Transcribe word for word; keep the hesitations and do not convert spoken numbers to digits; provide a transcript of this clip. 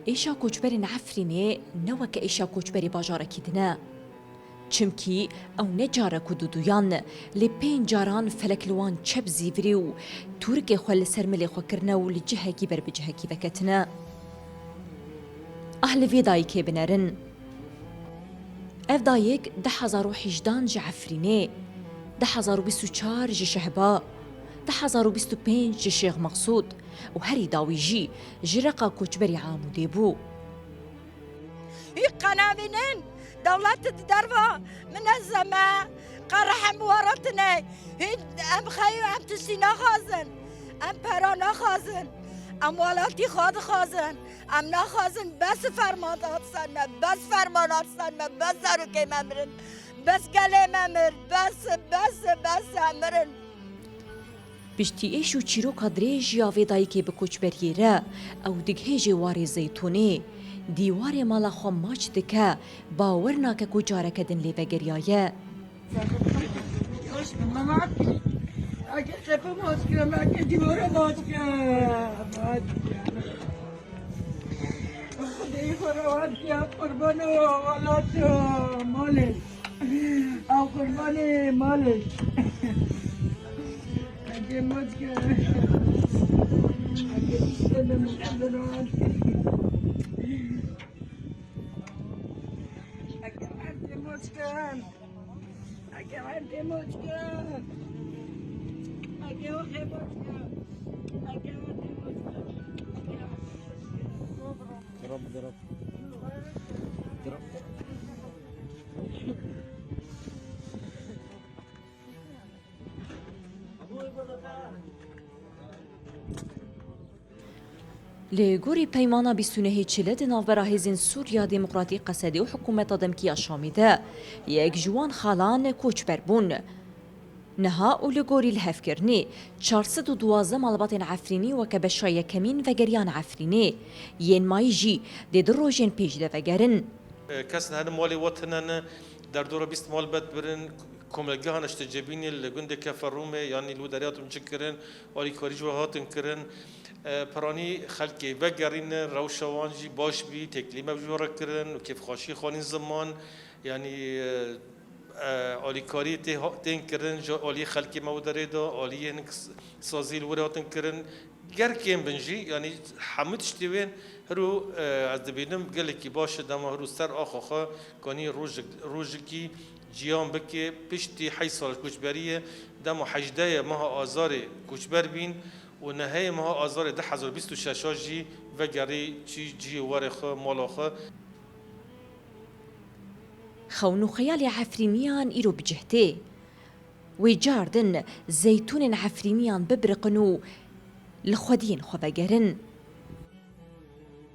Êşa koçberên Efrînê ne weke êşa koçberê bajarekî din e. Çimkî ew ne carek û duduyan, lê pênc caran felek li wan çep zîvirî û tûrikê xwe li ser milê xwe kirine û li cihekî ber bi cihekî veketine. Ah li vê dayikê binerin. Ev dayik du hezar û hejdehan ji Efrînê, du hezar û bîst û çar ji Şehba, du hezar û bîst û pênc ji Şêx Meqsûd û herî dawî jî ji reqa koçberî Amûdê bû. Hî qenavînin, dewlet di derva minezeme, qe rehem wara tine. Hî em xeyû em tiştî naxwazin, em pera naxwazin, em welatî xwe dixwazin. Em naxwazin bes ferman hat ser me, bes ferman hat ser me, bes zarokê me mirin, bes gelê me mir, bes, bes, bes em mirin. Piştî êş û çîroka dirêj ya vê dayikê bi koçberiyê re, ew digihêjê warê Zeytûnê. Dîwarê mala xwe maç dike, bawer nake ku careke din lê vegeriyaye. Eke qepe maç kirim, eke dîwara maç kirim. Xwedê xwe rawat kiya, qurban û welat û malê. Ew qurbanê malê. Eke maç kirim. Eke işte de mutlu rawat kirim. Eke maç kirim. Li gorî peymana bîst û nehê Çile di navbera Hêzên Sûriya Demokratîk, Qesedê û Hikûmeta Demkî ya Şamê de yek ji wan xalan koçber bûn. Niha û li gorî lihevkirinê çar sed û duwazdeh malbatên Efrînî weke beşa yekemîn vegeriyan Efrînê, yên mayî jî dê du rojên pêş de vegerin. Kes ne, malê we tune ne, derdora bîst malbet birin, komelgehan işte cebînê li gundê Keferûmê, yanî li wî derê hatin çi kirin, alîkarî ji we hatin kirin. E, piranî xelkê vegerîne, rewşa wan jî baş bî, têkilî me ji we re kirin û kêfxweşî xanîn ziman, yanî, e, e, alîkarî tê ha-, tên kirin, ji alî xelkê me wî derê de, alî yên s-, sazî li wir hatin kirin. Ger kêm bin jî, yanî hemû tiştê wên hiro, e, ez dibînim gelekî baş e, dema hiro ser axa xwe kanî rojek-, rojekî ciyan bike. Piştî heşt sal koçberiyê, dema hejdeh ye meha Azarê koçber bîn û nehê meha Azarê du hezar bîst û şeş jî vegerî çî cihê warê xwe, mala xwe. Xewn û xeyalê Efrîniyan îro bi cih tê. Wê car din zeytûnên Efrîniyan bibiriqin û li xwediyên xwe vegerin.